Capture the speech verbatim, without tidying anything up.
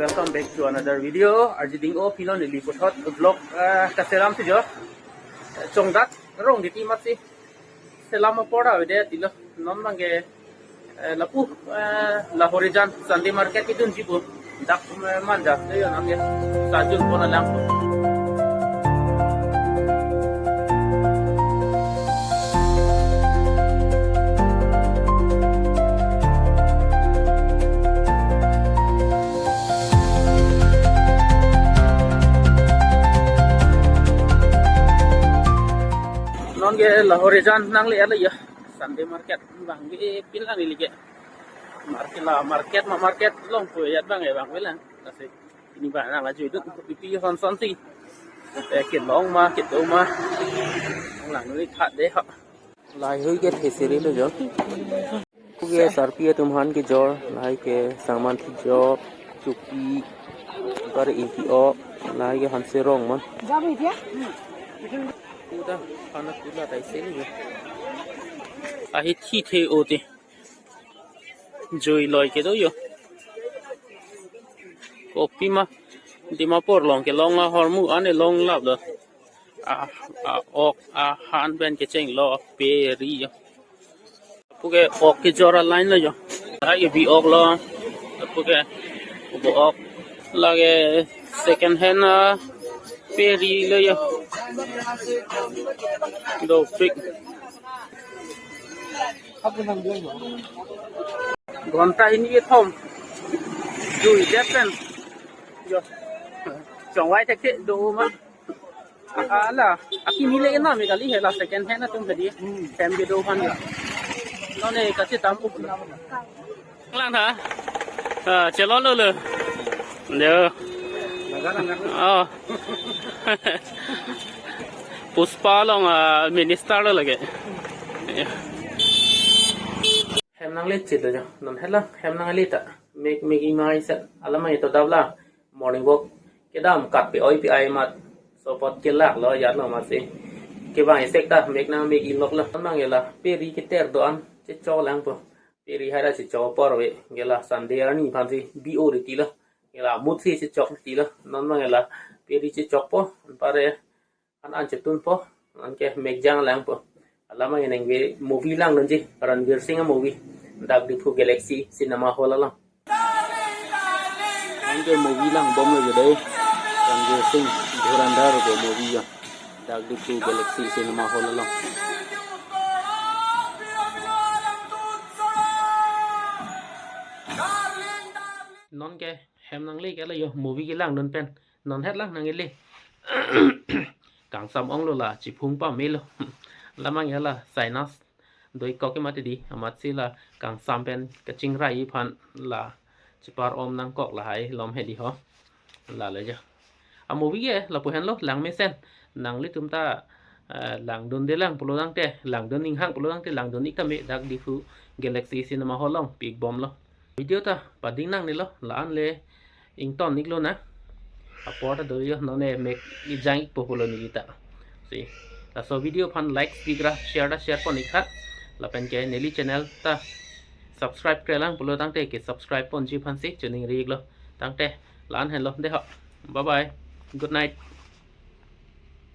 Welcome back to another video. Arjiding o pilo neli puthot vlog, eh, kaselam si jo. Chongdat rong di ti mat si. Selam apor avede tilo. Non abangke, eh, lapu, eh, Lahorijan Sunday market idunji pu. Dak, eh, manja, eh, yo nangke. Sajun pon alang. Nonke Lahorijan nangle ala ya. Sunday market abangke pin lang ili ke. Market la, market ma market longpo ya abang ya abang lang. Lasi pini abang nang ajoidun pipi son son si. Eh, kelong ma, kedo ma. Lang neli tha de ha. Lahei ke thesere lo jo. Ke sarpi atum aphan kejor, lahei ke sangman thijop, chuki, par ingki-ok, lahei ke hanse rong man. Udah, anak udah tai sini ya. Ahi thi the o te. Jui loi kedo yo. Kopi ma, Dimapur along kelong ahormu ane longlap lo. Ah, ah, ok, ah, han pen kecheng lo, peri yo. Puke ok kejor a-line lo yo. Lahei ke bi-ok lo. Puke ubo ok. Lake second hand, ah, peri lo yo. Dopik. Ghonta hini kethom. Jui det pen. Yo. Chongvai thekthe do ma. Ala, akimi le ena me kali he la second hand atum tadi. Hmm. Hem kedo aphan la. Nonke kachetam pu. Lang tha. Ah, chelolo lo. Yo. Oh. Puspa along, ah, minister lo lake. Hem nangle chit lo jo. Non hela hem nangle ta. Mek megi mai set. Alam mai to dabla. Morning walk kedam kat pe oi pe ai mat. Sopot kelak lo yat lo mat si. Kevang isek ta mek nang mek inlok lo. Nang ela peri keter do-an checho lang po. Peri haira checho apor ave. Gela Sunday arni aphan si bi-o riti lo. Gela mut si chechok riti lo. Non mang ela peri chechok po. Anpare an an chetun po. Anke mek jang lang po. Alam anke nangve movie langdunji, Ranveer Singh a-movie, dak Diphu Galaxy Cinema Hall along. Anke movie langbom lo jo dei, Ranveer Singh, Dhurandhar ke movie ya, dak Diphu Galaxy Cinema Hall along. Nonke hem nangle ke la yo movie kelangdun pen. Non het lang nang ili. Kangsam onglo la chiphung pame lo. Alam anke la sinus doikok ke mati di. Amatsi la kangsam pen kachingrai aphan la chipar om nangkok lahai lom hedi ho. La le jo. A-movie ke lapu henlo langmesen. Nanglitum ta, eh, langdunde lang pulo tangte, langdun inghang pulo tangte, langdun ik tame dak Diphu Galaxy Cinema Hall along pikbomlo. Video ta pading nangnelo, la-an le ington iklo na. Apor ta do yo, nonke mek ijang ikpo pulo neli ta. Si, laso video aphan like, speak ra, share ta share pon ik tha. Lapen ke neli channel ta subscribe kre lang pulo tangte ke subscribe ponji aphan si choningri iklo. Tangte la-an henlo dei ho. Bye bye. Good night.